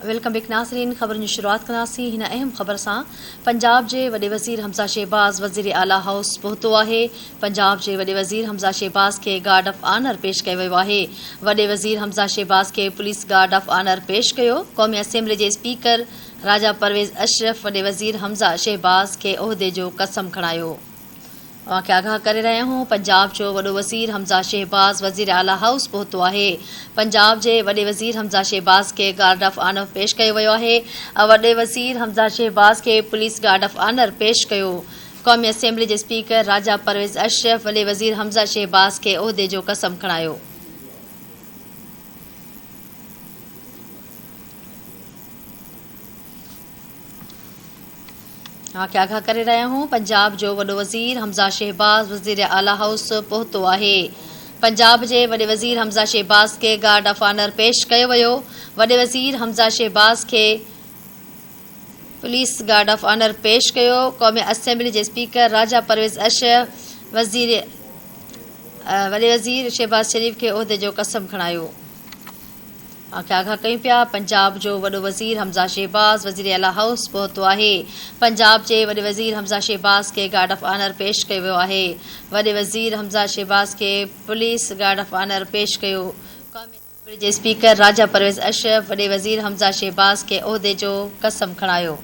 Welcome back ناظرين خبرن جي شروعات ڪنداسين هن اهم خبر سان پنجاب جي وڏي وزير حمزه شهباز وزير اعليٰ هائوس پهتو آهي پنجاب جي وڏي وزير حمزه شهباز کي گارڊ آف آنر پيش ڪيو ويو آهي وڏي وزير حمزه شهباز کي پوليس گارڊ آف آنر پيش ڪيو قومي اسيمبلي جي اسپيڪر راجا پرويز اشرف وڏي وزير حمزه شهباز کي عهدي جو قسم کڻايو. اوهان کي آگاهه ڪري رهيا آهيون پنجاب جو وڏو وزير حمزه شهباز وزير اعليٰ هائوس پهتو آهي پنجاب جي وڏي وزير حمزه شهباز کي گارڊ آف آنر پيش ڪيو ويو آهي وڏي وزير حمزه شهباز کي پوليس گارڊ آف آنر پيش ڪيو قومي اسيمبلي جي اسپيڪر راجا پرويز اشرف وڏي وزير حمزه شهباز کي عهدي جو قسم کڻايو. اوهان کي آگاهه ڪري رهيا آهيون پنجاب جو وڏو وزير حمزه شهباز وزير اعليٰ هائوس پهتو آهي پنجاب جي وڏي وزير حمزه شهباز کي گارڊ آف آنر پيش ڪيو ويو وڏي وزير حمزه شهباز کي پوليس گارڊ آف آنر پيش ڪيو قومي اسيمبلي جي اسپيڪر راجا پرويز اشرف وزير وڏي وزير شهباز شريف کي عهدي جو قسم کڻايو. اوهان کي آگاهه ڪيون پيا پنجاب جو وڏو وزير حمزه شهباز وزير اعليٰ هائوس پهتو آهي پنجاب جي وڏي وزير حمزه شهباز کي گارڊ آف آنر پيش ڪيو ويو آهي وڏي وزير حمزه شهباز کي پوليس گارڊ آف آنر پيش ڪيو قومي اسيمبلي جي اسپيڪر راجا پرويز اشرف وڏي وزير حمزه شهباز کي عهدي جو قسم کڻايو.